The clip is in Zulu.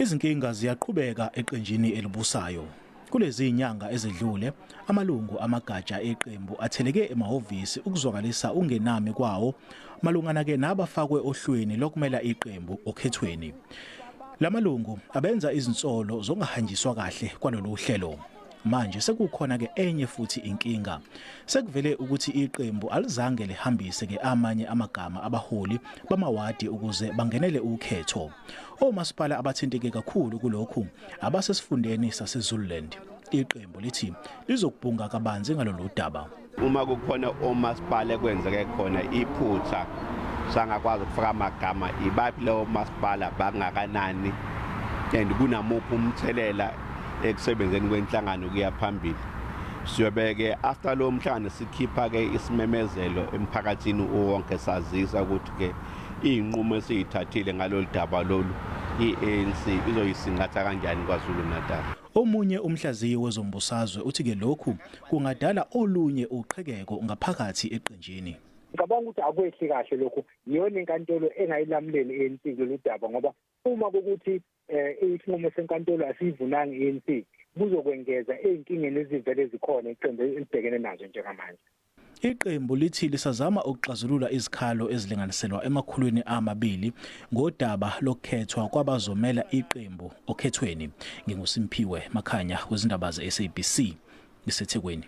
Izinkinga ziyaqhubeka eqenjini elibusayo. Kulezi inyanga ezedlule, amalungu amagatsha eqembu atheleke emahhovisi ukuzwakalisa ungenami kwawo malungana ke nabafakwe ohlwini lokumela iqembu okhethweni. Lamalungu abenza izinsolo zokungahanjiswa kahle kwalolu hlelo. Manje sekukhona ke enye futhi inkinga. Sekuvele ukuthi iqembu alizange lihambise ke amanye amagama abaholi bamawadi ukuze bangenele ukhetho. Omasipala abathinteke kakhulu kulokhu abasesifundeni saseZululand. Iqembu lithi lizokubhunga kabanzi ngalolu daba. Uma kukhona omasipala ekwenzeke khona iphutha sangakwazi ukufaka amagama, ibaphi lewo masipala, bangakanani and kunamuphi umthelela ekusebenzeni kwenhlangano kuya phambili. Siyobe-ke after lowo mhlangano sikhipha-ke isimemezelo emphakathini wonke, sazisa ukuthi-ke iy'nqumo esiyithathile ngalolu daba lolu i-ANC izoyisingatha kanjani KwaZulu Natal. Omunye umhlaziyi wezombusazwe uthi-ke lokhu kungadala olunye uqhekeko ngaphakathi eqenjini. Ngicabanga ukuthi akwehli kahle lokhu, iyona inkantolo engayilamuleli i-ANC kulolu daba, ngoba uma kukuthi isinqumo senkantolo asiyivunanga i-ANC, kuzokwengeza ey'nkingeni ezivele zikhona iqembu elibhekene nazo njengamanje. Iqembu lithi lisazama ukuxazulula izikhalo ezilinganiselwa 200 ngodaba lokukhethwa kwabazomela iqembu okhethweni. NginguSimphiwe Makhanya wezindaba ze-SABC ngiseThekwini.